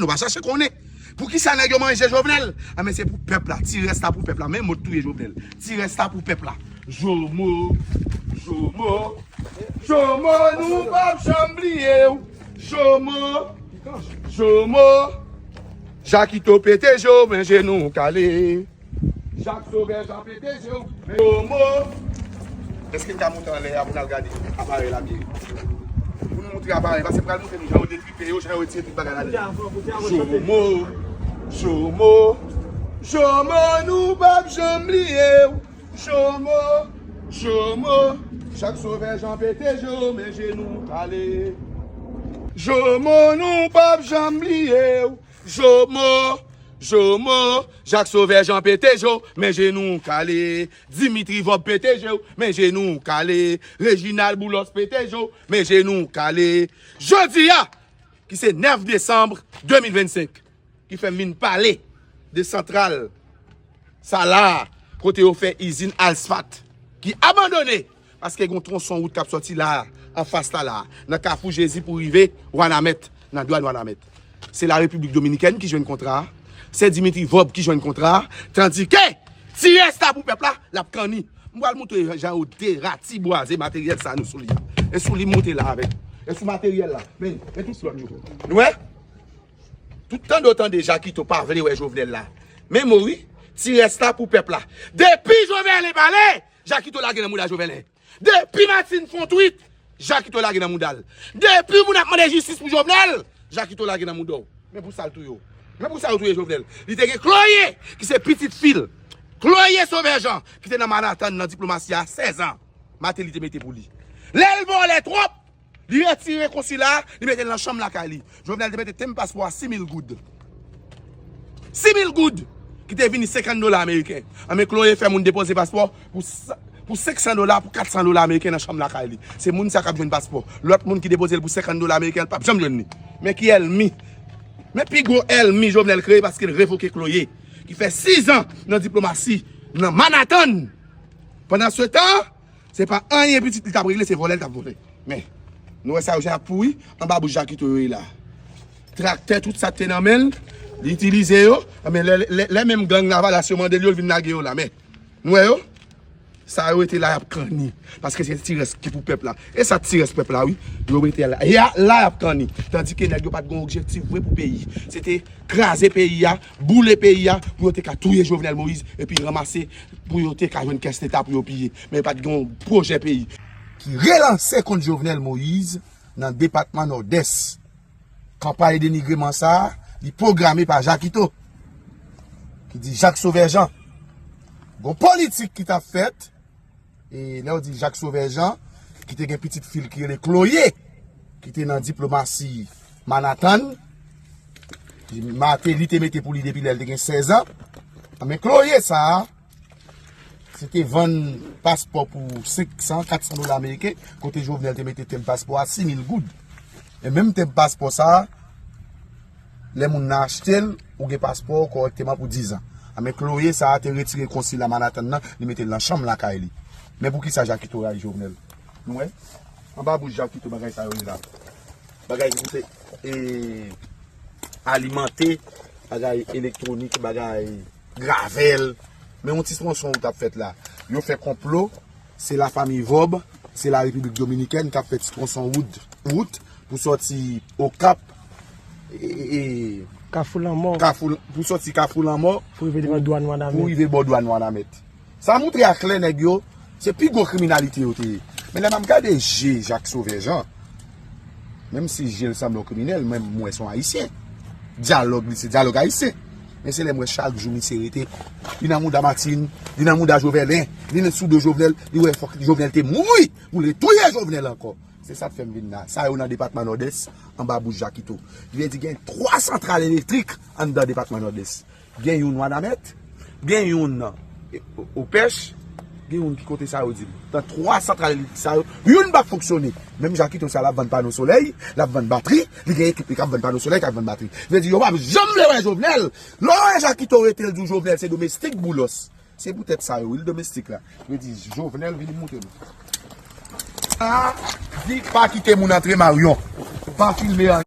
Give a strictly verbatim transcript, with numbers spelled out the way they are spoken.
Yo pa chache konnen. Poukisa nèg yo manje Jovenel? A men se pou pèp la. Ti rès la pou pèp la. Men mo t touye Jovenel. Ti rès la pou pèp la. Jomo, Jomo, Jomo, nou p ap janm bliye w. Jomo, Jomo, Jakito pete je w, men je nou kale. Jak Sovè Jan pete je w, men Jomo. Èske n ka monte anlè a pou n al gade aparèy la byen? Pou nou montre aparèy, paske pral montre nou jan yo detripe yo, jan yo retire tout bagay ladan. Jomo, Jomo, Jomo, nou p ap janm bliye w. Jomo, Jomo, Jak Sovè Jan pete je w, men je nou kale. Jomo, nou p ap janm bliye w. Jomo, Jomo, Jak Sovè Jan pete je w, men je nou kale. Dimitri Vòb pete je w, men je nou kale. Reginald Boulos pete je w, men je nou kale. Jodi a, ki se nèf desanm de mil vennsenk, ki fè m vin pale de santral sa la, kote yo fè izin asfat ki abandone, paske gen yon twonson wout k ap sòti la, anfas la la, nan Kafou Jezi pou rive Wanament, nan dwàn Wanament. Se la Repiblik Dominikèn ki jwenn kontra a, se Dimitri Vòb ki jwenn kontra a, tandike ti rès la pou pèp la, l ap kanni. M pral montre jan yo deratiboize materyèl sa nou sou li a. E sou li m monte la avèk. E sou materyèl la. Men, men tout lòt yo. Nou wè? Tout tande w tande Jakito pa vle wè Jovenel la. Men mo wi, ti rès la pou pèp la. Depi Jovenel pale, Jakito lage nan mouda Jovenel. Depi Martine fon tweet, Jakito lage nan mouda l. Depi moun ap mande jistis pou Jovenel, Jakito lage nan mouda w. Men pou sa l touye w. Men pou sa yo touye Jovenel. Li te gen Chloé, ki se pitit fi l. Chloé Sovè Jan, ki te nan Manhattan nan diplomasi a sèz an. Martelly te mete pou li. Lè l vòlè twòp, li retire konsila a, li mete l nan chanm lakay li. Jovenel te mete tenb paspò a sis mil goud. Sis mil goud! Ki te vini senkant dola ameriken. Anben Chloé fè moun depoze paspò pou sa, pou senk san dola, pou kat san dola ameriken nan chanm lakay li. Se moun sa k ap jwenn paspò. Lòt moun ki depoze l pou senkant dola ameriken, l p ap janm jwenn li. Men ki èlmi. Men pi gwo èlmi Jovenel kreye paske l revoke Chloé, ki fè sis an nan diplomasi nan Manhattan. Pandan se tan, se pa anyen pitit li t ap regle, se vòlè l t ap vòlè. Men, nou wè sa yo jan ap pouri, anba bouch Jakito yo ye la. Traktè, tout sa k te nan men l, li itilize yo. Men lè, lè, lè menm gang Lavalas yo mande l yo, l vin lage yo la. Men, nou wè yo? Sa yo rete la, y ap kanni. Paske se ti rès ki pou pèp la. E sa ti rès pèp la, wi. Yo rete la. E a, la y ap kanni. Tandike nèg yo pa t gen objektif vre pou peyi. Se te kraze peyi a, boule peyi a, pou yo te ka touye Jovenel Moïse, epi ranmase, pou yo te ka jwenn kès leta pou yo piye. Men yo pa t gen yon pwojè peyi. Ki relanse kont Jovenel Moïse nan depatman Nòdès. Kanpay denigreman sa a, li pwograme pa Jakito, ki di Jak Sovè Jan. Gon politik ki t ap fèt, e lè w di Jak Sovè Jan, ki te gen pitit fi l ki rele Chloé, ki te nan diplomasi Manhattan, Martelly te mete pou li depi lè l te gen sèz an. Men Chloé sa a, se te vann paspò pou senk san, kat san dola ameriken, kote Jovenel te mete tenb paspò a sis mil goud. E menm tenb paspò sa a, lè moun nan achte l, ou gen paspò w kòrèkteman pou diz an. Anben Chloé sa a te retire konsila Manhattan nan, li mete l nan chanm lakay li. Men poukisa Jakito rayi Jovenel? Nou wè? Anba bouch Jakito bagay sa yo ye la. Bagay ki pou te, e, alimante, bagay elektwonik, bagay gravèl. Men yon ti tronson wout ap fèt la. Yo fè konplo, se lafanmi Vòb, se la Repiblik Dominikèn k ap fè ti tronson wout, wout pou sòti Okap, e, e, e, Kafou Lanmò. Kafou, pou sòti Kafou Lanmò, pou rive devan dwàn Wanament. Pou rive bò dwàn Wanament. Sa montre aklè nèg yo, se pi gwo kriminalite yo te ye. Men lè m ap gade je Jak Sovè Jan, menm si je l sanble yon kriminèl, men m wè se yon Ayisyen. Dyalòg li se dyalòg ayisyen. Men se lè m wè chak jou misye rete, li nan mouda Martine, li nan mouda Jovenel, li nan sou do Jovenel, li wè fòk Jovenel te mouri pou l retouye Jovenel ankò. Se sa k fè m vin la. Sa yo nan depatman Nòdès, anba bouch Jakito. Li vle di gen twa santral elektrik anndan depatman Nòdès. Gen youn Wanament, gen youn nan, e, o-, Opèch, gen youn ki kote sa yo di m. Nan twa santral elektrik sa yo, youn p ap fonksyone. Menm Jakito sa l ap vann pano solèy, l ap vann batri, li gen ekip li k ap vann pano solèy, k ap vann batri. Vle di yo p ap janm vle wè Jovenel. Lè w wè Jakito rete l di w Jovenel se domestik Boulos. Se poutèt sa yo, wi, l domestik la. Vle di Jovenel vini moute nou. Ah, di pa kite moun antre Maryon. Pa filme a,